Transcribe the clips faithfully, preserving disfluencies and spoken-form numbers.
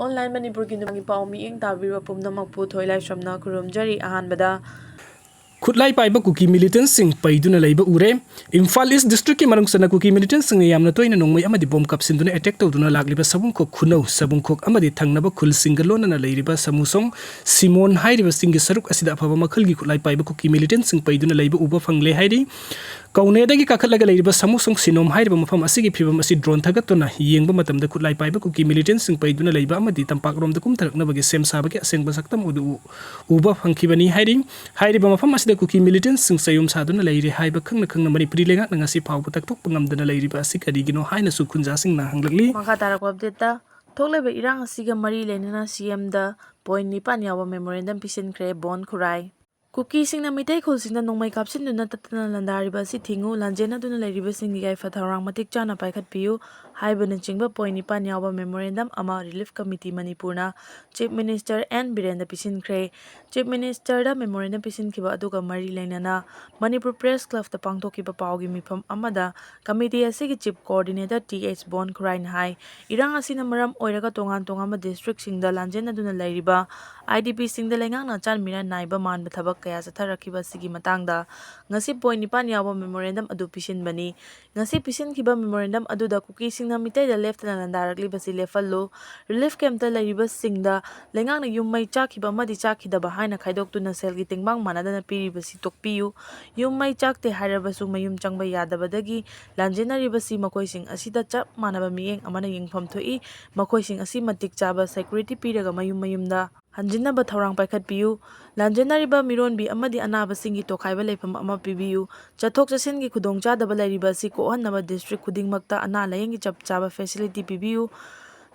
Online Manipurꯒꯤ ꯅꯨꯃꯤꯠꯀꯤ ꯄꯥꯎ ꯃꯤꯠꯌꯦꯡ ꯇꯥꯕꯤꯔꯤꯕ ꯄꯨꯝꯅꯃꯛꯄꯨ ꯊꯣꯏꯂꯥꯏꯁ꯭ꯔꯝꯅ ꯈꯨꯔꯨꯝꯖꯔꯤ꯫ ꯑꯍꯥꯟꯕꯗ, ꯈꯨꯠꯂꯥꯏ ꯄꯥꯏꯕ ꯀꯨꯀꯤ ꯃꯤꯂꯤꯇꯦꯟꯠꯁꯤꯡ ꯄꯩꯗꯨꯅ ꯂꯩꯕ ꯎꯔꯦ꯫ ꯏꯝꯐꯥꯜ ꯏꯁ꯭ꯠ ꯗꯤꯁꯇ꯭ꯔꯤꯛꯀꯤ ꯃꯅꯨꯡ ꯆꯟꯅ ꯀꯨꯀꯤ ꯃꯤꯂꯤꯇꯦꯟꯠꯁꯤꯡꯅ ꯌꯥꯝꯅ ꯇꯣꯏꯅ ꯅꯣꯡꯃꯩ ꯑꯃꯗꯤ ꯕꯣꯝ ꯀꯥꯞꯁꯤꯟꯗꯨꯅ ꯑꯦꯇꯦꯛ ꯇꯧꯗꯨꯅ ꯂꯥꯛꯂꯤꯕ ꯁꯃꯨꯈꯣꯛ ꯈꯨꯅꯧ, ꯁꯕꯨꯡꯈꯣꯛ ꯑꯃꯗꯤ ꯊꯪꯅꯕ ꯈꯨꯜꯁꯤꯡꯒ ꯂꯣꯟꯅꯅ ꯂꯩꯔꯤꯕ ꯁꯃꯨꯁꯣꯡ, ꯁꯤꯃꯣꯟ ꯍꯥꯏꯔꯤꯕꯁꯤꯡꯒꯤ ꯁꯔꯨꯛ ꯑꯁꯤꯗ ꯑꯐꯕ ꯃꯈꯜꯒꯤ ꯈꯨꯠꯂꯥꯏ ꯄꯥꯏꯕ ꯀꯨꯀꯤ ꯃꯤꯂꯤꯇꯦꯟꯠꯁꯤꯡ ꯄꯩꯗꯨꯅ ꯂꯩꯕ ꯎꯕ ꯐꯪꯂꯦ ꯍꯥꯏꯔꯤ꯫ ꯀꯧꯅꯦꯗꯒꯤ ꯀꯥꯈꯠꯂꯒ ꯂꯩꯔꯤꯕ ꯁꯃꯨꯁꯣꯡ ꯁꯤꯅꯣꯝ ꯍꯥꯏꯔꯤꯕ ꯃꯐꯝ ꯑꯁꯤꯒꯤ ꯐꯤꯕꯝ ꯑꯁꯤ ꯗ꯭ꯔꯣꯟ ꯊꯥꯒꯠꯇꯨꯅ ꯌꯦꯡꯕ ꯃꯇꯝꯗ ꯈꯨꯠꯂꯥꯏ ꯄꯥꯏꯕ ꯀꯨꯀꯤ ꯃꯤꯂꯤꯇꯦꯟꯠꯁꯤꯡ ꯄꯩꯗꯨꯅ ꯂꯩꯕ ꯑꯃꯗꯤ ꯇꯝꯄꯥꯛꯂꯣꯝꯗ ꯀꯨꯝꯊꯔꯛꯅꯕꯒꯤ ꯁꯦꯝ ꯁꯥꯕꯒꯤ ꯑꯁꯦꯡꯕ ꯁꯛꯇꯝ ꯑꯗꯨ ꯎ-, ꯎꯕ ꯐꯪꯈꯤꯕꯅꯤ ꯍꯥꯏꯔꯤ꯫ ꯍꯥꯏꯔꯤꯕ ꯃꯐꯝ ꯑꯁꯤꯗ ꯀꯨꯀꯤ ꯃꯤꯂꯤꯇꯦꯟꯠꯁꯤꯡ ꯆꯌꯣꯝ ꯁꯥꯗꯨꯅ ꯂꯩꯔꯦ ꯍꯥꯏꯕ ꯈꯪꯅ ꯈꯪꯅ ꯃꯅꯤꯄꯨꯔꯤ ꯂꯩꯉꯥꯛꯅ ꯉꯁꯤ ꯐꯥꯎꯕ ꯇꯛꯊꯣꯛꯄ ꯉꯝꯗꯅ ꯂꯩꯔꯤꯕ ꯑꯁꯤ ꯀꯔꯤꯒꯤꯅꯣ ꯍꯥꯏꯅꯁꯨ ꯈꯨꯟꯖꯥꯁꯤꯡꯅ ꯍꯪꯂꯛꯂꯤ꯫ ꯃꯈꯥ ꯇꯥꯔꯛꯄ ꯑꯞꯗꯦꯠꯇ, ꯊꯣꯛꯂꯤꯕ ꯏꯔꯥꯡ ꯑꯁꯤꯒ ꯃꯔꯤ ꯂꯩꯅꯅ ꯁꯤ ꯑꯦꯝꯗ ꯄꯣꯏꯟꯠ ꯅꯤꯄꯥꯟ ꯌꯥꯎꯕ ꯃꯦꯃꯣꯔꯦꯟꯗꯝ ꯄꯤꯁꯤꯟꯈ꯭ꯔꯦ ꯕꯣꯟ ꯈꯨꯔꯥꯏ꯫ ꯀꯨꯀꯤꯁꯤꯡꯅ ꯃꯤꯇꯩ ꯈꯨꯜꯁꯤꯡꯗ ꯅꯣꯡꯃꯩ ꯀꯥꯞꯁꯤꯟꯗꯨꯅ ꯇꯠꯇꯅ ꯂꯥꯟꯗꯥꯔꯤꯕ ꯑꯁꯤ ꯊꯤꯡꯉꯨ, ꯂꯥꯟꯖꯦꯟꯅꯗꯨꯅ ꯂꯩꯔꯤꯕꯁꯤꯡꯒꯤ ꯌꯥꯏꯐ ꯊꯧꯔꯥꯡ ꯃꯇꯤꯛ ꯆꯥꯅ ꯄꯥꯏꯈꯠꯄꯤꯌꯨ ꯍꯥꯏꯕꯅꯆꯤꯡꯕ ꯄꯣꯏꯟꯠ ꯅꯤꯄꯥꯟ ꯌꯥꯎꯕ ꯃꯦꯃꯣꯔꯦꯟꯗꯝ ꯑꯃ ꯔꯤꯂꯤꯐ ꯀꯃꯤꯇꯤ ꯃꯅꯤꯄꯨꯔꯅ ꯆꯤꯐ ꯃꯤꯅꯤꯁꯇꯔ ꯑꯦꯟ ꯕꯤꯔꯦꯟꯗ ꯄꯤꯁꯤꯟꯈ꯭ꯔꯦ꯫ ꯆꯤꯐ ꯃꯤꯅꯤꯁꯇꯔꯗ ꯃꯦꯃꯣꯔꯦꯟꯗꯝ ꯄꯤꯁꯤꯟꯈꯤꯕ ꯑꯗꯨꯒ ꯃꯔꯤ ꯂꯩꯅꯅ ꯃꯅꯤꯄꯨꯔ ꯄ꯭ꯔꯦꯁ ꯀ꯭ꯂꯕꯇ ꯄꯥꯡꯊꯣꯛꯈꯤꯕ ꯄꯥꯎꯒꯤ ꯃꯤꯐꯝ ꯑꯃꯗ ꯀꯃꯤꯇꯤ ꯑꯁꯤꯒꯤ ꯆꯤꯐ ꯀꯣꯑꯣꯔꯗꯤꯅꯦꯇꯔ ꯇꯤ ꯑꯩꯆ ꯕꯣꯟ ꯈꯨꯔꯥꯏꯅ ꯍꯥꯏ, ꯏꯔꯥꯡ ꯑꯁꯤꯅ ꯃꯔꯝ ꯑꯣꯏꯔꯒ ꯇꯣꯉꯥꯟ ꯇꯣꯉꯥꯟꯕ ꯗꯤꯁꯇ꯭ꯔꯤꯛꯁꯤꯡꯗ ꯂꯥꯟꯖꯦꯟꯅꯗꯨꯅ ꯂꯩꯔꯤꯕ ꯑꯥꯏ ꯗꯤ ꯄꯤꯁꯤꯡꯗ ꯂꯩꯉꯥꯛꯅ ꯑꯆꯥꯟ ꯃꯤꯔꯥꯟ ꯅꯥꯏꯕ ꯃꯥꯟꯕ ꯊꯕꯛ ꯀꯌꯥ ꯆꯠꯊꯔꯛꯈꯤꯕ ꯑꯁꯤꯒꯤ ꯃꯇꯥꯡꯗ ꯉꯁꯤ ꯄꯣꯏꯟꯠ ꯅꯤꯄꯥꯟ ꯌꯥꯎꯕ ꯃꯦꯃꯣꯔꯦꯟꯗꯝ ꯑꯗꯨ ꯄꯤꯁꯤꯟꯕꯅꯤ꯫ ꯉꯁꯤ ꯄꯤꯁꯤꯟꯈꯤꯕ ꯃꯦꯃꯣꯔꯦꯟꯗꯝ ꯑꯗꯨꯗ ꯀꯨꯀꯤꯁꯤꯡꯅ ꯃꯤꯇꯩꯗ ꯂꯦꯞꯇꯅ ꯂꯥꯟꯗꯥꯔꯛꯂꯤꯕꯁꯤ ꯂꯦꯞꯍꯜꯂꯨ, ꯔꯤꯂꯤꯐ ꯀꯦꯝꯞꯇ ꯂꯩꯔꯤꯕꯁꯤꯡꯗ ꯂꯩꯉꯥꯛꯅ ꯌꯨꯝ ꯃꯩ ꯆꯥꯛꯈꯤꯕ ꯑꯃꯗꯤ ꯆꯥꯛꯈꯤꯗꯕ ꯍꯥꯏꯅ ꯈꯥꯏꯗꯣꯛꯇꯨꯅ ꯁꯦꯜꯒꯤ ꯇꯦꯡꯕꯥꯡ ꯃꯥꯟꯅꯗꯅ ꯄꯤꯔꯤꯕꯁꯤ ꯇꯣꯛꯄꯤꯌꯨ, ꯌꯨꯝ ꯃꯩ ꯆꯥꯛꯇꯦ ꯍꯥꯏꯔꯕꯁꯨ ꯃꯌꯨꯝ ꯆꯪꯕ ꯌꯥꯗꯕꯗꯒꯤ ꯂꯥꯟꯖꯦꯟꯅꯔꯤꯕꯁꯤ ꯃꯈꯣꯏꯁꯤꯡ ꯑꯁꯤꯗ ꯆꯞ ꯃꯥꯟꯅꯕ ꯃꯤꯠꯌꯦꯡ ꯑꯃꯅ ꯌꯦꯡꯐꯝ ꯊꯣꯛꯏ꯫ ꯃꯈꯣꯏꯁꯤꯡ ꯑꯁꯤ ꯃꯇꯤꯛ ꯆꯥꯕ ꯁꯦꯀ꯭ꯌꯨꯔꯤꯇꯤ ꯄꯤꯔꯒ ꯃꯌꯨꯝ ꯃꯌꯨꯝꯗ ꯍꯟꯖꯤꯟꯅꯕ ꯊꯧꯔꯥꯡ ꯄꯥꯏꯈꯠꯄꯤꯌꯨ꯫ ꯂꯥꯟꯖꯦꯟꯅꯔꯤꯕ ꯃꯤꯔꯣꯟꯕꯤ ꯑꯃꯗꯤ ꯑꯅꯥꯕꯁꯤꯡꯒꯤ ꯇꯣꯈꯥꯏꯕ ꯂꯩꯐꯝ ꯑꯃ ꯄꯤꯕꯤꯌꯨ꯫ ꯆꯠꯊꯣꯛ ꯆꯠꯁꯤꯟꯒꯤ ꯈꯨꯗꯣꯡꯆꯥꯗꯕ ꯂꯩꯔꯤꯕ ꯑꯁꯤ ꯀꯣꯛꯍꯟꯅꯕ ꯗꯤꯁꯇ꯭ꯔꯤꯛ ꯈꯨꯗꯤꯡꯃꯛꯇ ꯑꯅꯥ ꯂꯥꯌꯦꯡꯒꯤ ꯆꯞ ꯆꯥꯕ ꯐꯦꯁꯤꯂꯤꯇꯤ ꯄꯤꯕꯤꯌꯨ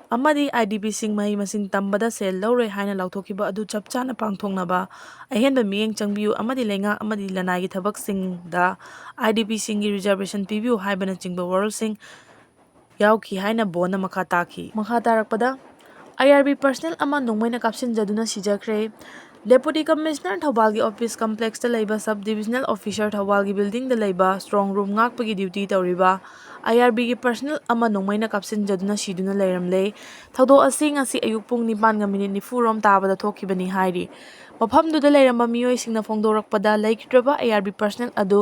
ꯑꯃꯗꯤ ꯑꯥꯏ ꯗꯤ ꯄꯤꯁꯤꯡ ꯃꯍꯩ ꯃꯁꯤꯡ ꯇꯝꯕꯗ ꯁꯦꯜ ꯂꯧꯔꯣꯏ ꯍꯥꯏꯅ ꯂꯥꯎꯊꯣꯛꯈꯤꯕ ꯑꯗꯨ ꯆꯞ ꯆꯥꯅ ꯄꯥꯡꯊꯣꯛꯅꯕ ꯑꯍꯦꯟꯕ ꯃꯤꯠꯌꯦꯡ ꯆꯪꯕꯤꯌꯨ ꯑꯃꯗꯤ ꯂꯩꯉꯥꯛ ꯑꯃꯗꯤ ꯂꯅꯥꯏꯒꯤ ꯊꯕꯛꯁꯤꯡꯗ ꯑꯥꯏ ꯗꯤ ꯄꯤꯁꯤꯡꯒꯤ ꯔꯤꯖꯔꯕꯦꯁꯟ ꯄꯤꯕꯤꯌꯨ ꯍꯥꯏꯕꯅꯆꯤꯡꯕ ꯋꯥꯔꯣꯜꯁꯤꯡ ꯌꯥꯎꯈꯤ ꯍꯥꯏꯅ ꯕꯣꯟꯅ ꯃꯈꯥ ꯇꯥꯈꯤ꯫ ꯃꯈꯥ ꯇꯥꯔꯛꯄꯗ, ꯑꯥꯏ ꯑꯥꯔ ꯕꯤ ꯄꯔꯁꯅꯦꯜ ꯑꯃ ꯅꯣꯡꯃꯩꯅ ꯀꯥꯞꯁꯤꯟꯖꯗꯨꯅ ꯁꯤꯖꯈ꯭ꯔꯦ꯫ ꯗꯦꯄꯨꯇꯤ ꯀꯃꯤꯁꯅꯔ ꯊꯧꯕꯥꯜꯒꯤ ꯑꯣꯐꯤꯁ ꯀꯝꯄ꯭ꯂꯦꯛꯁꯇ ꯂꯩꯕ ꯁꯕ ꯗꯤꯕꯤꯖꯅꯦꯜ ꯑꯣꯐꯤꯁꯔ ꯊꯧꯕꯥꯜꯒꯤ ꯕꯤꯜꯗꯤꯡꯗ ꯂꯩꯕ ꯁ꯭ꯇꯔꯣꯡ ꯔꯨꯝ ꯉꯥꯛꯄꯒꯤ ꯗ꯭ꯌꯨꯇꯤ ꯇꯧꯔꯤꯕ ꯑꯥꯏ ꯑꯥꯔ ꯕꯤꯒꯤ ꯄꯔꯁꯅꯦꯜ ꯑꯃ ꯅꯣꯡꯃꯩꯅ ꯀꯥꯞꯁꯤꯟꯖꯗꯨꯅ ꯁꯤꯗꯨꯅ ꯂꯩꯔꯝꯂꯦ꯫ ꯊꯧꯗꯣꯛ ꯑꯁꯤ ꯉꯁꯤ ꯑꯌꯨꯛ ꯄꯨꯡ ꯅꯤꯄꯥꯟꯒ ꯃꯤꯅꯤꯠ ꯅꯤꯐꯨ ꯔꯣꯝ ꯇꯥꯕꯗ ꯊꯣꯛꯈꯤꯕꯅꯤ ꯍꯥꯏꯔꯤ꯫ ꯃꯐꯝꯗꯨꯗ ꯂꯩꯔꯝꯕ ꯃꯤꯑꯣꯏꯁꯤꯡꯅ ꯐꯣꯡꯗꯣꯔꯛꯄꯗ, ꯂꯩꯈꯤꯗ꯭ꯔꯕ ꯑꯥꯏ ꯑꯥꯔ ꯕꯤ ꯄꯔꯁꯅꯦꯜ ꯑꯗꯨ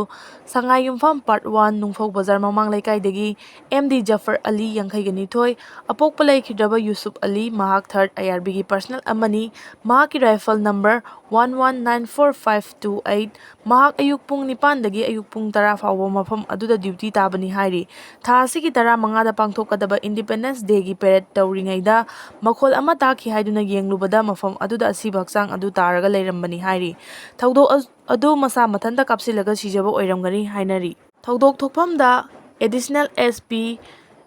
ꯁꯉꯥꯏꯌꯨꯝꯐꯝ ꯄꯥꯔꯠ ꯋꯥꯟ, ꯅꯨꯡꯐꯧ ꯕꯖꯥꯔ ꯃꯃꯥꯡ ꯂꯩꯀꯥꯏꯗꯒꯤ ꯑꯦꯝ ꯗꯤ ꯖꯐꯔ ꯑꯂꯤ, ꯌꯥꯡꯈꯩꯒ ꯅꯤꯊꯣꯏ, ꯑꯄꯣꯛꯄ ꯂꯩꯈꯤꯗ꯭ꯔꯕ ꯌꯨꯁꯨꯞ ꯑꯂꯤ, ꯃꯍꯥꯛ ꯊꯥꯔꯠ ꯑꯥꯏ ꯑꯥꯔ ꯕꯤꯒꯤ ꯄꯔꯁꯅꯦꯜ ꯑꯃꯅꯤ, ꯃꯍꯥꯛꯀꯤ rifle number one one nine four five two eight, ꯃꯍꯥꯛ ꯑꯌꯨꯛ ꯄꯨꯡ ꯅꯤꯄꯥꯟꯗꯒꯤ ꯑꯌꯨꯛ ꯄꯨꯡ ꯇꯔꯥ ꯐꯥꯎꯕ ꯃꯐꯝ ꯑꯗꯨꯗ ꯗ꯭ꯌꯨꯇꯤ ꯇꯥꯕꯅꯤ ꯍꯥꯏꯔꯤ꯫ ꯊꯥ ꯑꯁꯤꯒꯤ ꯇꯔꯥꯃꯉꯥꯗ ꯄꯥꯡꯊꯣꯛꯀꯗꯕ ꯏꯟꯗꯤꯄꯦꯟꯗꯦꯟꯁ ꯗꯦꯒꯤ ꯄꯦꯔꯦꯗ ꯇꯧꯔꯤꯉꯩꯗ ꯃꯈꯣꯜ ꯑꯃ ꯇꯥꯈꯤ ꯍꯥꯏꯗꯨꯅ ꯌꯦꯡꯂꯨꯕꯗ ꯃꯐꯝ ꯑꯗꯨꯗ ꯑꯁꯤꯕ ꯍꯛꯆꯥꯡ ꯑꯗꯨ ꯇꯥꯔꯒ ꯂꯩꯔꯝꯕꯅꯤ ꯍꯥꯏꯔꯤ꯫ ꯊꯧꯗꯣꯛ ꯑ-, ꯑꯗꯨ ꯃꯁꯥ ꯃꯊꯟꯇ ꯀꯥꯞꯁꯤꯜꯂꯒ ꯁꯤꯖꯕ ꯑꯣꯏꯔꯝꯒꯅꯤ ꯍꯥꯏꯅꯔꯤ꯫ ꯊꯧꯗꯣꯛ ꯊꯣꯛꯐꯝꯗ additional S P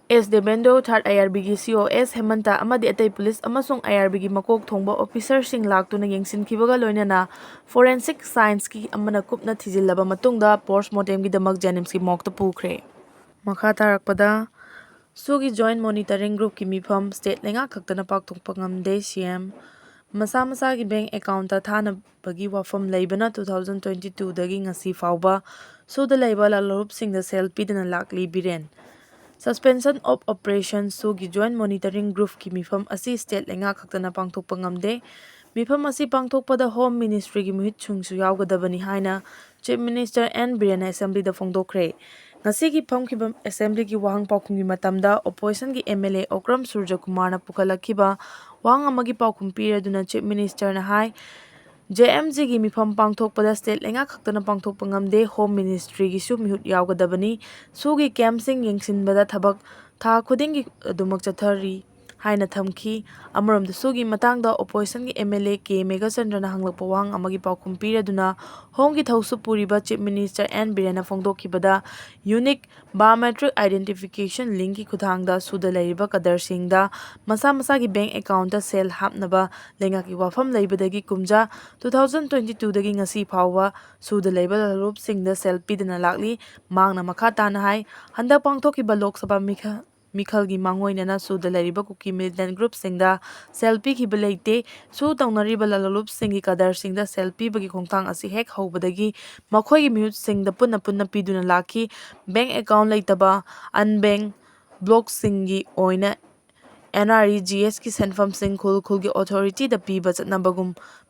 S Devendro, ꯊꯥꯔꯠ ꯑꯥꯏ ꯑꯥꯔ ꯕꯤꯒꯤ ꯁꯤ ꯑꯣ ꯑꯦꯁ ꯍꯦꯃꯟꯇ ꯑꯃꯗꯤ ꯑꯇꯩ ꯄꯨꯂꯤꯁ ꯑꯃꯁꯨꯡ ꯑꯥꯏ ꯑꯥꯔ ꯕꯤꯒꯤ ꯃꯀꯣꯛ ꯊꯣꯡꯕ ꯑꯣꯐꯤꯁꯔꯁꯤꯡ ꯂꯥꯛꯇꯨꯅ ꯌꯦꯡꯁꯤꯟꯈꯤꯕꯒ ꯂꯣꯏꯅꯅ ꯐꯣꯔꯦꯟꯁꯤꯛ ꯁꯥꯏꯟꯁꯀꯤ ꯑꯃꯅ ꯀꯨꯞꯅ ꯊꯤꯖꯤꯜꯂꯕ ꯃꯇꯨꯡꯗ ꯄꯣꯁꯃꯣꯔꯇꯦꯝꯒꯤꯗꯃꯛ ꯖꯦꯅꯤꯝꯁꯀꯤ ꯃꯣꯔꯒꯇ ꯄꯨꯈ꯭ꯔꯦ꯫ ꯃꯈꯥ ꯇꯥꯔꯛꯄꯗ, ꯁꯨꯒꯤ ꯖꯣꯏꯟꯠ ꯃꯣꯅꯤꯇꯔꯤꯡ ꯒ꯭ꯔꯨꯞꯀꯤ ꯃꯤꯐꯝ ꯁ꯭ꯇꯦꯠ ꯂꯩꯉꯥꯛ ꯈꯛꯇꯅ ꯄꯥꯛꯊꯣꯛꯄ ꯉꯝꯗꯦ, ꯁꯤ ꯑꯦꯝ꯫ ꯃꯁꯥ ꯃꯁꯥꯒꯤ ꯕꯦꯡꯛ ꯑꯦꯀꯥꯎꯟꯠꯇ ꯊꯥꯅꯕꯒꯤ ꯋꯥꯐꯝ ꯂꯩꯕꯅ ꯇꯨ ꯊꯥꯎꯖꯟ ꯇ꯭ꯋꯦꯟꯇꯤ ꯇꯨꯗꯒꯤ ꯉꯁꯤ ꯐꯥꯎꯕ ꯁꯨꯗ ꯂꯩꯕ ꯂꯥꯜꯍꯧꯂꯨꯞꯁꯤꯡꯗ ꯁꯦꯜ ꯄꯤꯗꯅ ꯂꯥꯛꯂꯤ ꯕꯤꯔꯦꯟ꯫ Suspension of Operation ꯁꯨꯒꯤ ꯖꯣꯏꯟꯠ ꯃꯣꯅꯤꯇꯔꯤꯡ ꯒ꯭ꯔꯨꯞꯀꯤ ꯃꯤꯐꯝ ꯑꯁꯤ ꯁ꯭ꯇꯦꯠ ꯂꯩꯉꯥꯛ ꯈꯛꯇꯅ ꯄꯥꯡꯊꯣꯛꯄ ꯉꯝꯗꯦ꯫ ꯃꯤꯐꯝ ꯑꯁꯤ ꯄꯥꯡꯊꯣꯛꯄꯗ ꯍꯣꯝ ꯃꯤꯅꯤꯁꯇ꯭ꯔꯤꯒꯤ ꯃꯤꯍꯨꯠꯁꯤꯡꯁꯨ ꯌꯥꯎꯒꯗꯕꯅꯤ ꯍꯥꯏꯅ ꯆꯤꯐ ꯃꯤꯅꯤꯁꯇꯔ ꯑꯦꯟ ꯕꯤꯔꯦꯟꯅ ꯑꯦꯁꯦꯝꯕ꯭ꯂꯤꯗ ꯐꯣꯡꯗꯣꯛꯈ꯭ꯔꯦ꯫ ꯉꯁꯤꯒꯤ ꯐꯝꯈꯤꯕ ꯑꯦꯁꯦꯝꯕ꯭ꯂꯤꯒꯤ ꯋꯥꯍꯪ ꯄꯥꯎꯈꯨꯝꯒꯤ ꯃꯇꯝꯗ ꯑꯣꯄꯣꯖꯤꯁꯟꯒꯤ ꯑꯦꯝ ꯑꯦꯜ ꯑꯦ ꯑꯣꯀ꯭ꯔꯝ ꯁꯨꯔꯖꯀꯨꯃꯥꯔꯅ ꯄꯨꯈꯠꯂꯛꯈꯤꯕ ꯋꯥꯍꯪ ꯑꯃꯒꯤ ꯄꯥꯎꯈꯨꯝ ꯄꯤꯔꯗꯨꯅ ꯆꯤꯐ ꯃꯤꯅꯤꯁꯇꯔꯅ ꯍꯥꯏ, ꯖꯦ ꯑꯦꯝ ꯖꯤꯒꯤ ꯃꯤꯐꯝ ꯄꯥꯡꯊꯣꯛꯄꯗ ꯁ꯭ꯇꯦꯠ ꯂꯩꯉꯥꯛ ꯈꯛꯇꯅ ꯄꯥꯡꯊꯣꯛꯄ ꯉꯝꯗꯦ, ꯍꯣꯝ ꯃꯤꯅꯤꯁꯇ꯭ꯔꯤꯒꯤꯁꯨ ꯃꯤꯍꯨꯠ ꯌꯥꯎꯒꯗꯕꯅꯤ꯫ ꯁꯨꯒꯤ ꯀꯦꯝꯞꯁꯤꯡ ꯌꯦꯡꯁꯤꯟꯕꯗ ꯊꯕꯛ ꯊꯥ ꯈꯨꯗꯤꯡꯒꯤ ꯑꯗꯨꯃꯛ ꯆꯠꯊꯔꯤ ꯍꯥꯏꯅ ꯊꯝꯈꯤ꯫ ꯑꯃꯔꯣꯝꯗ ꯁꯨꯒꯤ ꯃꯇꯥꯡꯗ ꯑꯣꯄꯣꯖꯤꯁꯟꯒꯤ ꯑꯦꯝ ꯑꯦꯜ ꯑꯦ ꯀꯦ ꯃꯦꯘꯆꯟꯗ꯭ꯔꯅ ꯍꯪꯂꯛꯄ ꯋꯥꯍꯪ ꯑꯃꯒꯤ ꯄꯥꯎꯈꯨꯝ ꯄꯤꯔꯗꯨꯅ ꯍꯣꯝꯒꯤ ꯊꯧꯁꯨ ꯄꯨꯔꯤꯕ ꯆꯤꯐ ꯃꯤꯅꯤꯁꯇꯔ ꯑꯦꯟ ꯕꯤꯔꯦꯟꯅ ꯐꯣꯡꯗꯣꯛꯈꯤꯕꯗ, ꯌꯨꯅꯤꯛ ꯕꯥꯏꯑꯣꯃꯦꯇ꯭ꯔꯤꯛ ꯑꯥꯏꯗꯦꯟꯇꯤꯐꯤꯀꯦꯁꯟ ꯂꯤꯡꯛꯀꯤ ꯈꯨꯠꯊꯥꯡꯗ ꯁꯨꯗ ꯂꯩꯔꯤꯕ ꯀꯗꯔꯁꯤꯡꯗ ꯃꯁꯥ ꯃꯁꯥꯒꯤ ꯕꯦꯡꯛ ꯑꯦꯀꯥꯎꯟꯠꯇ ꯁꯦꯜ ꯍꯥꯞꯅꯕ ꯂꯩꯉꯥꯛꯀꯤ ꯋꯥꯐꯝ ꯂꯩꯕꯗꯒꯤ ꯀꯨꯝꯖꯥ ꯇꯨ ꯊꯥꯎꯖꯟ ꯇ꯭ꯋꯦꯟꯇꯤ ꯇꯨꯗꯒꯤ ꯉꯁꯤ ꯐꯥꯎꯕ ꯁꯨꯗ ꯂꯩꯕ ꯂꯥꯜꯍꯧꯂꯨꯞꯁꯤꯡꯗ ꯁꯦꯜ ꯄꯤꯗꯅ ꯂꯥꯛꯂꯤ꯫ ꯃꯍꯥꯛꯅ ꯃꯈꯥ ꯇꯥꯅ ꯍꯥꯏ, ꯍꯟꯗꯛ ꯄꯥꯡꯊꯣꯛꯈꯤꯕ ꯂꯣꯛ ꯁꯚꯥ ꯃꯤꯈ-, ꯃꯤꯈꯜꯒꯤ ꯃꯥꯡꯑꯣꯏꯅꯅ ꯁꯨꯗ ꯂꯩꯔꯤꯕ ꯀꯨꯀꯤ militant groupꯁꯤꯡꯗ ꯁꯦꯜ ꯄꯤꯈꯤꯕ ꯂꯩꯇꯦ꯫ ꯁꯨ ꯇꯧꯅꯔꯤꯕ ꯂꯂꯣꯟꯂꯨꯞꯁꯤꯡꯒꯤ ꯀꯗꯔꯁꯤꯡꯗ ꯁꯦꯜ ꯄꯤꯕꯒꯤ ꯈꯣꯡꯊꯥꯡ ꯑꯁꯤ ꯍꯦꯛ ꯍꯧꯕꯗꯒꯤ ꯃꯈꯣꯏꯒꯤ ꯃꯤꯍꯨꯠꯁꯤꯡꯗ ꯄꯨꯟꯅ ꯄꯨꯟꯅ ꯄꯤꯗꯨꯅ ꯂꯥꯛꯈꯤ꯫ Bank account ꯂꯩꯇꯕ unbanked blockꯁꯤꯡꯒꯤ ꯑꯣꯏꯅ NREGSꯀꯤ ꯁꯦꯟꯐꯝꯁꯤꯡ ꯈꯨꯜ ꯈꯨꯜꯒꯤ authorityꯗ ꯄꯤꯕ ꯆꯠꯅꯕꯒꯨꯝ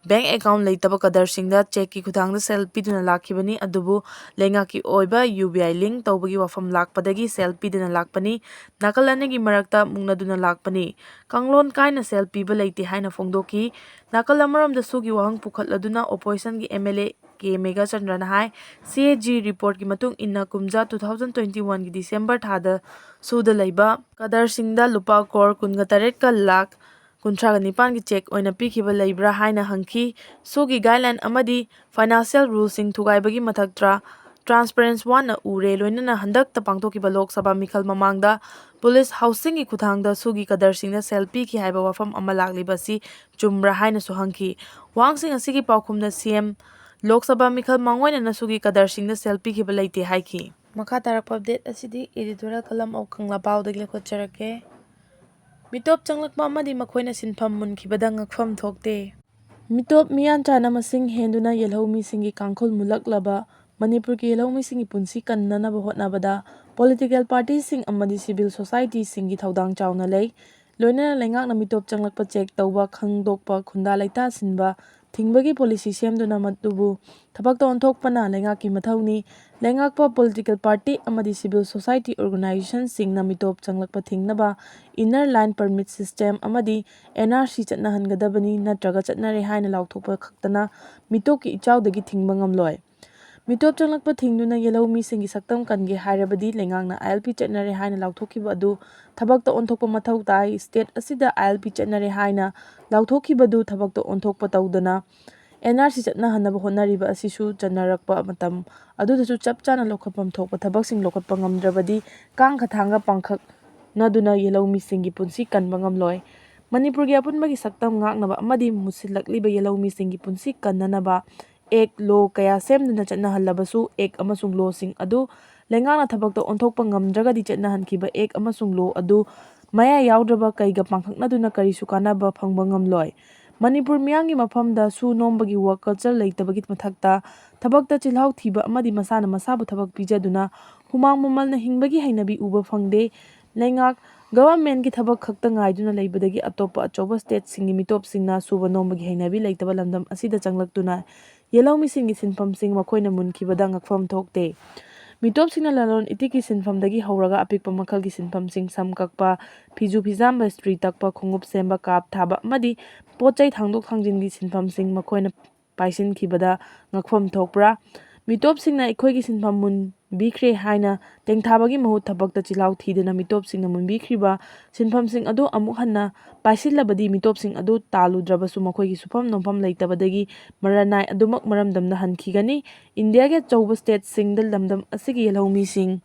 bank account ꯂꯩꯇꯕ ꯀꯗꯔꯁꯤꯡꯗ chequeꯀꯤ ꯈꯨꯠꯊꯥꯡꯗ ꯁꯦꯜ ꯄꯤꯗꯨꯅ ꯂꯥꯛꯈꯤꯕꯅꯤ꯫ ꯑꯗꯨꯕꯨ ꯂꯩꯉꯥꯛꯀꯤ ꯑꯣꯏꯕ UPI link ꯇꯧꯕꯒꯤ ꯋꯥꯐꯝ ꯂꯥꯛꯄꯗꯒꯤ ꯁꯦꯜ ꯄꯤꯗꯨꯅ ꯂꯥꯛꯄꯅꯤ꯫ ꯅꯥꯀꯜ ꯑꯅꯤꯒꯤ ꯃꯔꯛꯇ ꯃꯨꯛꯅꯗꯨꯅ ꯂꯥꯛꯄꯅꯤ꯫ ꯀꯥꯡꯂꯣꯟ ꯀꯥꯏꯅ ꯁꯦꯜ ꯄꯤꯕ ꯂꯩꯇꯦ ꯍꯥꯏꯅ ꯐꯣꯡꯗꯣꯛꯈꯤ꯫ ꯅꯥꯀꯜ ꯑꯃꯔꯣꯝꯗ ꯁꯨꯒꯤ ꯋꯥꯍꯪ ꯄꯨꯈꯠꯂꯗꯨꯅ oppositionꯒꯤ MLA ꯀꯦ ꯃꯦꯘꯆꯟꯗ꯭ꯔꯅ ꯍꯥꯏ, CAG reportꯀꯤ ꯃꯇꯨꯡ ꯏꯟꯅ ꯀꯨꯝꯖꯥ two thousand twenty oneꯒꯤ December ꯊꯥꯗ ꯁꯨꯗ ꯂꯩꯕ ꯀꯗꯔꯁꯤꯡꯗ ꯂꯨꯄꯥ ꯀ꯭ꯔꯣꯔ ꯀꯨꯟꯒ ꯇꯔꯦꯠꯀ ꯂꯥꯈ ꯀꯨꯟꯊ꯭ꯔꯥꯒ ꯅꯤꯄꯥꯟꯒꯤ cheque ꯑꯣꯏꯅ ꯄꯤꯈꯤꯕ ꯂꯩꯕ꯭ꯔꯥ ꯍꯥꯏꯅ ꯍꯪꯈꯤ꯫ ꯁꯨꯒꯤ guideline ꯑꯃꯗꯤ financial ruleꯁꯤꯡ ꯊꯨꯒꯥꯏꯕꯒꯤ ꯃꯊꯛꯇ transparency ꯋꯥꯅ ꯎꯔꯦ꯫ ꯂꯣꯏꯅꯅ ꯍꯟꯗꯛꯇ ꯄꯥꯡꯊꯣꯛꯈꯤꯕ ꯂꯣꯛ ꯁꯚꯥ ꯃꯤꯈꯜ ꯃꯃꯥꯡꯗ police housingꯒꯤ ꯈꯨꯠꯊꯥꯡꯗ ꯁꯨꯒꯤ ꯀꯗꯔꯁꯤꯡꯗ ꯁꯦꯜ ꯄꯤꯈꯤ ꯍꯥꯏꯕ ꯋꯥꯐꯝ ꯑꯃ ꯂꯥꯛꯂꯤꯕ ꯑꯁꯤ ꯆꯨꯝꯕ꯭ꯔꯥ ꯍꯥꯏꯅꯁꯨ ꯍꯪꯈꯤ꯫ ꯋꯥꯍꯪꯁꯤꯡ ꯑꯁꯤꯒꯤ ꯄꯥꯎꯈꯨꯝꯗ CM ꯂꯣꯛ ꯁꯚꯥ ꯃꯤꯈꯜ ꯃꯥꯡꯑꯣꯏꯅꯅ ꯁꯨꯒꯤ ꯀꯗꯔꯁꯤꯡꯗ ꯁꯦꯜ ꯄꯤꯈꯤꯕ ꯂꯩꯇꯦ ꯍꯥꯏꯈꯤ꯫ ꯃꯈꯥ ꯇꯥꯔꯛꯄ update ꯑꯁꯤꯗꯤ editorial column of ꯀꯪꯂꯥꯄꯥꯎꯗꯒꯤ ꯂꯧꯈꯠꯆꯔꯛꯀꯦ꯫ ꯃꯤꯇꯣꯞ ꯆꯪꯂꯛꯄ ꯑꯃꯗꯤ ꯃꯈꯣꯏꯅ ꯁꯤꯟꯐꯝ ꯃꯨꯟꯈꯤꯕꯗ ꯉꯛꯐꯝ ꯊꯣꯛꯇꯦ꯫ ꯃꯤꯇꯣꯞ ꯃꯤꯌꯥꯟꯆꯥꯅ ꯃꯁꯤꯡ ꯍꯦꯟꯗꯨꯅ ꯌꯦꯜꯍꯧꯃꯤꯁꯤꯡꯒꯤ ꯀꯥꯡꯈꯨꯜ ꯃꯨꯜꯂꯛꯂꯕ ꯃꯅꯤꯄꯨꯔꯒꯤ ꯌꯦꯜꯍꯧꯃꯤꯁꯤꯡꯒꯤ ꯄꯨꯟꯁꯤ ꯀꯟꯅꯅꯕ ꯍꯣꯠꯅꯕꯗ political partyꯁꯤꯡ ꯑꯃꯗꯤ civil societyꯁꯤꯡꯒꯤ ꯊꯧꯗꯥꯡ ꯆꯥꯎꯅ ꯂꯩ꯫ ꯂꯣꯏꯅꯅ ꯂꯩꯉꯥꯛꯅ ꯃꯤꯇꯣꯞ ꯆꯪꯂꯛꯄ check ꯇꯧꯕ, ꯈꯪꯗꯣꯛꯄ, ꯈꯨꯟꯗꯥ ꯂꯩꯇꯥ ꯁꯤꯟꯕ ꯊꯤꯡꯕꯒꯤ policy ꯁꯦꯝꯗꯨꯅ ꯃꯗꯨꯕꯨ ꯊꯕꯛꯇ ꯑꯣꯟꯊꯣꯛꯄꯅ ꯂꯩꯉꯥꯛꯀꯤ ꯃꯊꯧꯅꯤ꯫ ꯂꯩꯉꯥꯛꯄ political party ꯑꯃꯗꯤ civil society organizationꯁꯤꯡꯅ ꯃꯤꯇꯣꯞ ꯆꯪꯂꯛꯄ ꯊꯤꯡꯅꯕ inner line permit system ꯑꯃꯗꯤ NRC ꯆꯠꯅꯍꯟꯒꯗꯕꯅꯤ, ꯅꯠꯇ꯭ꯔꯒ ꯆꯠꯅꯔꯦ ꯍꯥꯏꯅ ꯂꯥꯎꯊꯣꯛꯄ ꯈꯛꯇꯅ ꯃꯤꯇꯣꯞꯀꯤ ꯏꯆꯥꯎꯗꯒꯤ ꯊꯤꯡꯕ ꯉꯝꯂꯣꯏ꯫ ꯃꯤꯇꯣꯞ ꯆꯪꯂꯛꯄ ꯊꯤꯡꯗꯨꯅ ꯌꯦꯜꯍꯧꯃꯤꯁꯤꯡꯒꯤ ꯁꯛꯇꯝ ꯀꯟꯒꯦ ꯍꯥꯏꯔꯕꯗꯤ ꯂꯩꯉꯥꯛꯅ ILP ꯆꯠꯅꯔꯦ ꯍꯥꯏꯅ ꯂꯥꯎꯊꯣꯛꯈꯤꯕ ꯑꯗꯨ ꯊꯕꯛꯇ ꯑꯣꯟꯊꯣꯛꯄ ꯃꯊꯧ ꯇꯥꯏ꯫ State ꯑꯁꯤꯗ ILP ꯆꯠꯅꯔꯦ ꯍꯥꯏꯅ ꯂꯥꯎꯊꯣꯛꯈꯤꯕꯗꯨ ꯊꯕꯛꯇ ꯑꯣꯟꯊꯣꯛꯄ ꯇꯧꯗꯅ NRC ꯆꯠꯅꯍꯟꯅꯕ ꯍꯣꯠꯅꯔꯤꯕ ꯑꯁꯤꯁꯨ ꯆꯟꯅꯔꯛꯄ ꯃꯇꯝ ꯑꯗꯨꯗꯁꯨ ꯆꯞ ꯆꯥꯅ ꯂꯧꯈꯠꯐꯝ ꯊꯣꯛꯄ ꯊꯕꯛꯁꯤꯡ ꯂꯧꯈꯠꯄ ꯉꯝꯗ꯭ꯔꯕꯗꯤ ꯀꯥꯡ ꯈꯊꯥꯡꯒ ꯄꯥꯡꯈꯛꯅꯗꯨꯅ ꯌꯦꯜꯍꯧꯃꯤꯁꯤꯡꯒꯤ ꯄꯨꯟꯁꯤ ꯀꯟꯕ ꯉꯝꯂꯣꯏ꯫ ꯃꯅꯤꯄꯨꯔꯒꯤ ꯑꯄꯨꯟꯕꯒꯤ ꯁꯛꯇꯝ ꯉꯥꯛꯅꯕ ꯑꯃꯗꯤ ꯃꯨꯁꯤꯜꯂꯛꯂꯤꯕ ꯌꯦꯜꯍꯧꯃꯤꯁꯤꯡꯒꯤ ꯄꯨꯟꯁꯤ ꯀꯟꯅꯅꯕ act, law ꯀꯌꯥ ꯁꯦꯝꯗꯨꯅ ꯆꯠꯅꯍꯜꯂꯕꯁꯨ act ꯑꯃꯁꯨꯡ lawꯁꯤꯡ ꯑꯗꯨ ꯂꯩꯉꯥꯛꯅ ꯊꯕꯛꯇ ꯑꯣꯟꯊꯣꯛꯄ ꯉꯝꯗ꯭ꯔꯒꯗꯤ ꯆꯠꯅꯍꯟꯈꯤꯕ ꯑꯦꯛ ꯑꯃꯁꯨꯡ ꯂꯣ ꯑꯗꯨ ꯃꯌꯥ ꯌꯥꯎꯗ꯭ꯔꯕ ꯀꯩꯒ ꯄꯥꯡꯈꯛꯅꯗꯨꯅ ꯀꯔꯤꯁꯨ ꯀꯥꯟꯅꯕ ꯐꯪꯕ ꯉꯝꯂꯣꯏ꯫ ꯃꯅꯤꯄꯨꯔ ꯃꯤꯌꯥꯝꯒꯤ ꯃꯐꯝꯗ ꯁꯨ ꯅꯣꯝꯕꯒꯤ ꯋꯥꯔꯛ ꯀꯜꯆꯔ ꯂꯩꯇꯕꯒꯤ ꯃꯊꯛꯇ ꯊꯕꯛꯇ ꯆꯤꯜꯍꯥꯎ ꯊꯤꯕ ꯑꯃꯗꯤ ꯃꯁꯥꯅ ꯃꯁꯥꯕꯨ ꯊꯕꯛ ꯄꯤꯖꯗꯨꯅ ꯍꯨꯃꯥꯡ ꯃꯃꯜꯅ ꯍꯤꯡꯕꯒꯤ ꯍꯩꯅꯕꯤ ꯎꯕ ꯐꯪꯗꯦ꯫ ꯂꯩꯉꯥꯛ ꯒꯚꯔꯟꯃꯦꯟꯠꯀꯤ ꯊꯕꯛ ꯈꯛꯇ ꯉꯥꯏꯗꯨꯅ ꯂꯩꯕꯗꯒꯤ ꯑꯇꯣꯞꯄ ꯑꯆꯧꯕ ꯁ꯭ꯇꯦꯠꯁꯤꯡꯒꯤ ꯃꯤꯇꯣꯞꯁꯤꯡꯅ ꯁꯨꯕ ꯅꯣꯝꯕꯒꯤ ꯍꯩꯅꯕꯤ ꯂꯩꯇꯕ ꯂꯝꯗꯝ ꯑꯁꯤꯗ ꯆꯪꯂꯛꯇꯨꯅ ꯌꯦꯜꯍꯧꯃꯤꯁꯤꯡꯒꯤ ꯁꯤꯟꯐꯝꯁꯤꯡ ꯃꯈꯣꯏꯅ ꯃꯨꯟꯈꯤꯕꯗ ꯉꯛꯐꯝ ꯊꯣꯛꯇꯦ꯫ ꯃꯤꯇꯣꯞꯁꯤꯡꯅ ꯂꯂꯣꯟ ꯏꯇꯤꯛꯀꯤ ꯁꯤꯟꯐꯝꯗꯒꯤ ꯍꯧꯔꯒ ꯑꯄꯤꯛꯄ ꯃꯈꯜꯒꯤ ꯁꯤꯟꯐꯝꯁꯤꯡ, ꯁꯝ ꯀꯛꯄ, ꯐꯤꯖꯨ ꯐꯤꯖꯥꯝꯕ, ꯏꯁꯇ꯭ꯔꯤ ꯇꯛꯄ, ꯈꯣꯡꯎꯞ ꯁꯦꯝꯕ, ꯀꯥꯞ ꯊꯥꯕ ꯑꯃꯗꯤ ꯄꯣꯠ ꯆꯩ ꯊꯥꯡꯗꯣꯛ ꯊꯥꯡꯖꯤꯟꯒꯤ ꯁꯤꯟꯐꯝꯁꯤꯡ ꯃꯈꯣꯏꯅ ꯄꯥꯏꯁꯤꯟꯈꯤꯕꯗ ꯉꯛꯐꯝ ꯊꯣꯛꯄ꯭ꯔꯥ? ꯃꯤꯇꯣꯞꯁꯤꯡꯅ ꯑꯩꯈꯣꯏꯒꯤ ꯁꯤꯟꯐꯝ ꯃꯨꯟꯕꯤꯈ꯭ꯔꯦ ꯍꯥꯏꯅ ꯇꯦꯡꯊꯥꯕꯒꯤ ꯃꯍꯨꯠ ꯊꯕꯛꯇ ꯆꯤꯜꯍꯥꯎ ꯊꯤꯗꯨꯅ ꯃꯤꯇꯣꯞꯁꯤꯡꯅ ꯃꯨꯟꯕꯤꯈ꯭ꯔꯤꯕ ꯁꯤꯟꯐꯝꯁꯤꯡ ꯑꯗꯨ ꯑꯃꯨꯛ ꯍꯟꯅ ꯄꯥꯏꯁꯤꯜꯂꯕꯗꯤ ꯃꯤꯇꯣꯞꯁꯤꯡ ꯑꯗꯨ ꯇꯥꯜꯂꯨꯗ꯭ꯔꯕꯁꯨ ꯃꯈꯣꯏꯒꯤ ꯁꯨꯐꯝ ꯅꯣꯝꯐꯝ ꯂꯩꯇꯕꯗꯒꯤ ꯃꯔꯥꯅꯥꯏ ꯑꯗꯨꯃꯛ ꯃꯔꯝꯗꯝꯗ ꯍꯟꯈꯤꯒꯅꯤ꯫ ꯏꯟꯗꯤꯌꯥꯒꯤ ꯑꯆꯧꯕ ꯁ꯭ꯇꯦꯠꯁꯤꯡꯗ ꯂꯝꯗꯝ ꯑꯁꯤꯒꯤ ꯌꯦꯜꯍꯧꯃꯤꯁꯤꯡ,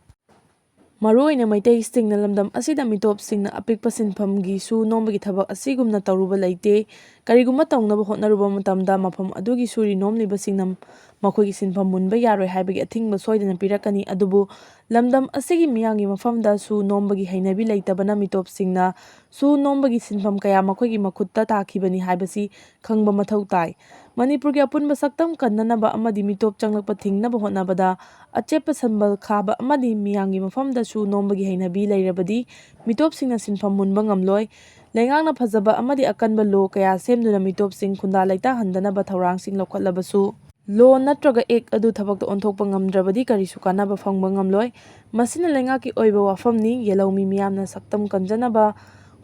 ꯃꯔꯨꯑꯣꯏꯅ ꯃꯩꯇꯩꯁꯤꯡꯅ ꯂꯝꯗꯝ ꯑꯁꯤꯗ ꯃꯤꯇꯣꯞꯁꯤꯡꯅ ꯑꯄꯤꯛꯄ ꯁꯤꯟꯐꯝꯒꯤ ꯁꯨ ꯅꯣꯝꯕꯒꯤ ꯊꯕꯛ ꯑꯁꯤꯒꯨꯝꯅ ꯇꯧꯔꯨꯕ ꯂꯩꯇꯦ꯫ ꯀꯔꯤꯒꯨꯝꯕ ꯇꯧꯅꯕ ꯍꯣꯠꯅꯔꯨꯕ ꯃꯇꯝꯗ ꯃꯐꯝ ꯑꯗꯨꯒꯤ ꯁꯨꯔꯤ ꯅꯣꯝꯂꯤꯕꯁꯤꯡꯅ ꯃꯈꯣꯏꯒꯤ ꯁꯤꯟꯐꯝ ꯃꯨꯟꯕ ꯌꯥꯔꯣꯏ ꯍꯥꯏꯕꯒꯤ ꯑꯊꯤꯡꯕ ꯁꯣꯏꯗꯅ ꯄꯤꯔꯛꯀꯅꯤ꯫ ꯑꯗꯨꯕꯨ ꯂꯝꯗꯝ ꯑꯁꯤꯒꯤ ꯃꯤꯌꯥꯝꯒꯤ ꯃꯐꯝꯗ ꯁꯨ ꯅꯣꯝꯕꯒꯤ ꯍꯩꯅꯕꯤ ꯂꯩꯇꯕꯅ ꯃꯤꯇꯣꯞꯁꯤꯡꯅ ꯁꯨ ꯅꯣꯝꯕꯒꯤ ꯁꯤꯟꯐꯝ ꯀꯌꯥ ꯃꯈꯣꯏꯒꯤ ꯃꯈꯨꯠꯇ ꯇꯥꯈꯤꯕꯅꯤ ꯍꯥꯏꯕꯁꯤ ꯈꯪꯕ ꯃꯊꯧ ꯇꯥꯏ꯫ ꯃꯅꯤꯄꯨꯔꯒꯤ ꯑꯄꯨꯟꯕ ꯁꯛꯇꯝ ꯀꯟꯅꯅꯕ ꯑꯃꯗꯤ ꯃꯤꯇꯣꯞ ꯆꯪꯂꯛꯄ ꯊꯤꯡꯅꯕ ꯍꯣꯠꯅꯕꯗ ꯑꯆꯦꯠꯄ ꯁꯝꯕꯜ ꯈꯥꯕ ꯑꯃꯗꯤ ꯃꯤꯌꯥꯝꯒꯤ ꯃꯐꯝꯗ ꯁꯨ ꯅꯣꯝꯕꯒꯤ ꯍꯩꯅꯕꯤ ꯂꯩꯔꯕꯗꯤ ꯃꯤꯇꯣꯞꯁꯤꯡꯅ ꯁꯤꯟꯐꯝ ꯃꯨꯟꯕ ꯉꯝꯂꯣꯏ꯫ ꯂꯩꯉꯥꯛꯅ ꯐꯖꯕ ꯑꯃꯗꯤ ꯑꯀꯟꯕ ꯂꯣ ꯀꯌꯥ ꯁꯦꯝꯗꯨꯅ ꯃꯤꯇꯣꯞꯁꯤꯡ ꯈꯨꯟꯗꯥ ꯂꯩꯇꯥꯍꯟꯗꯅꯕ ꯊꯧꯔꯥꯡꯁꯤꯡ ꯂꯧꯈꯠꯂꯕꯁꯨ, ꯂꯣ ꯅꯠꯇ꯭ꯔꯒ ꯑꯦꯛ ꯑꯗꯨ ꯊꯕꯛꯇ ꯑꯣꯟꯊꯣꯛꯄ ꯉꯝꯗ꯭ꯔꯕꯗꯤ ꯀꯔꯤꯁꯨ ꯀꯥꯟꯅꯕ ꯐꯪꯕ ꯉꯝꯂꯣꯏ꯫ ꯃꯁꯤꯅ ꯂꯩꯉꯥꯛꯀꯤ ꯑꯣꯏꯕ ꯋꯥꯐꯝꯅꯤ꯫ ꯌꯦꯜꯍꯧꯃꯤ ꯃꯤꯌꯥꯝꯅ ꯁꯛꯇꯝ ꯀꯟꯖꯅꯕ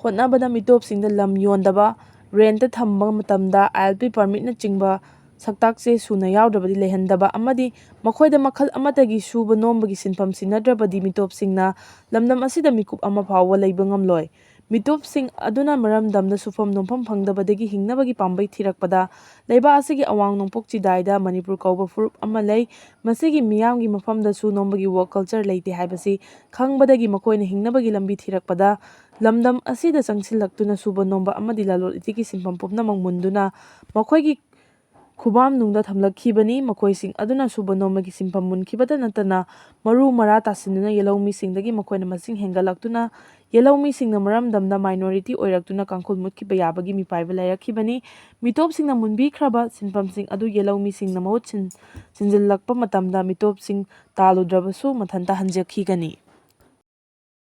ꯍꯣꯠꯅꯕꯗ ꯃꯤꯇꯣꯞꯁꯤꯡꯗ ꯂꯝ ꯌꯣꯟꯗꯕ, ꯔꯦꯟꯠꯇ ꯊꯝꯕ ꯃꯇꯝꯗ ꯑꯥꯏ ꯑꯦꯜ ꯄꯤ ꯄꯔꯃꯤꯠꯅꯆꯤꯡꯕ ꯁꯛꯇꯥꯛ ꯆꯦ ꯁꯨꯅ ꯌꯥꯎꯗ꯭ꯔꯕꯗꯤ ꯂꯩꯍꯟꯗꯕ ꯑꯃꯗꯤ ꯃꯈꯣꯏꯗ ꯃꯈꯜ ꯑꯃꯠꯇꯒꯤ ꯁꯨꯕ ꯅꯣꯝꯕꯒꯤ ꯁꯤꯟꯐꯝ ꯁꯤꯟꯅꯗ꯭ꯔꯕꯗꯤ ꯃꯤꯇꯣꯞꯁꯤꯡꯅ ꯂꯝꯗꯝ ꯑꯁꯤꯗ ꯃꯤꯀꯨꯞ ꯑꯃ ꯐꯥꯎꯕ ꯂꯩꯕ ꯉꯝꯂꯣꯏ꯫ ꯃꯤꯇꯣꯞꯁꯤꯡ ꯑꯗꯨꯅ ꯃꯔꯝꯗꯝꯗ ꯁꯨꯐꯝ ꯅꯣꯝꯐꯝ ꯐꯪꯗꯕꯗꯒꯤ ꯍꯤꯡꯅꯕꯒꯤ ꯄꯥꯝꯕꯩ ꯊꯤꯔꯛꯄꯗ ꯂꯩꯕꯥꯛ ꯑꯁꯤꯒꯤ ꯑꯋꯥꯡ ꯅꯣꯡꯄꯣꯛ ꯆꯤꯗꯥꯏꯗ ꯃꯅꯤꯄꯨꯔ ꯀꯧꯕ ꯐꯨꯔꯨꯞ ꯑꯃ ꯂꯩ꯫ ꯃꯁꯤꯒꯤ ꯃꯤꯌꯥꯝꯒꯤ ꯃꯐꯝꯗ ꯁꯨ ꯅꯣꯝꯕꯒꯤ ꯋꯥꯔꯛ ꯀꯜꯆꯔ ꯂꯩꯇꯦ ꯍꯥꯏꯕꯁꯤ ꯈꯪꯕꯗꯒꯤ ꯃꯈꯣꯏꯅ ꯍꯤꯡꯅꯕꯒꯤ ꯂꯝꯕꯤ ꯊꯤꯔꯛꯄꯗ ꯂꯝꯗꯝ ꯑꯁꯤꯗ ꯆꯪꯁꯤꯜꯂꯛꯇꯨꯅ ꯁꯨꯕ ꯅꯣꯝꯕ ꯑꯃꯗꯤ ꯂꯂꯣꯟ ꯏꯇꯤꯛꯀꯤ ꯁꯤꯟꯐꯝ ꯄꯨꯝꯅꯃꯛ ꯃꯨꯟꯗꯨꯅ ꯃꯈꯣꯏꯒꯤ ꯈꯨꯕꯥꯝꯅꯨꯡꯗ ꯊꯝꯂꯛꯈꯤꯕꯅꯤ꯫ ꯃꯈꯣꯏꯁꯤꯡ ꯑꯗꯨꯅ ꯁꯨꯕ ꯅꯣꯝꯕꯒꯤ ꯁꯤꯟꯐꯝ ꯃꯨꯟꯈꯤꯕꯇ ꯅꯠꯇꯅ ꯃꯔꯨ ꯃꯔꯥ ꯇꯥꯁꯤꯟꯗꯨꯅ ꯌꯦꯜꯍꯧꯃꯤꯁꯤꯡꯗꯒꯤ ꯃꯈꯣꯏꯅ ꯃꯁꯤꯡ ꯍꯦꯟꯒꯠꯂꯛꯇꯨꯅ ꯌꯦꯜꯍꯧꯃꯤꯁꯤꯡꯅ ꯃꯔꯝ ꯗꯝꯅ minority ꯑꯣꯏꯔꯛꯇꯨꯅ ꯀꯥꯡꯈꯨꯜ ꯃꯨꯠꯈꯤꯕ ꯌꯥꯕꯒꯤ ꯃꯤꯄꯥꯏꯕ ꯂꯩꯔꯛꯈꯤꯕꯅꯤ꯫ ꯃꯤꯇꯣꯞꯁꯤꯡꯅ ꯃꯨꯟꯕꯤꯈ꯭ꯔꯕ ꯁꯤꯟꯐꯝꯁꯤꯡ ꯑꯗꯨ ꯌꯦꯜꯍꯧꯃꯤꯁꯤꯡꯅ ꯃꯍꯨꯠ ꯁꯤꯟ-, ꯁꯤꯟꯖꯤꯜꯂꯛꯄ ꯃꯇꯝꯗ ꯃꯤꯇꯣꯞꯁꯤꯡ ꯇꯥꯜꯂꯨꯗ꯭ꯔꯕꯁꯨ ꯃꯊꯟꯇ ꯍꯟꯖꯈꯤꯒꯅꯤ꯫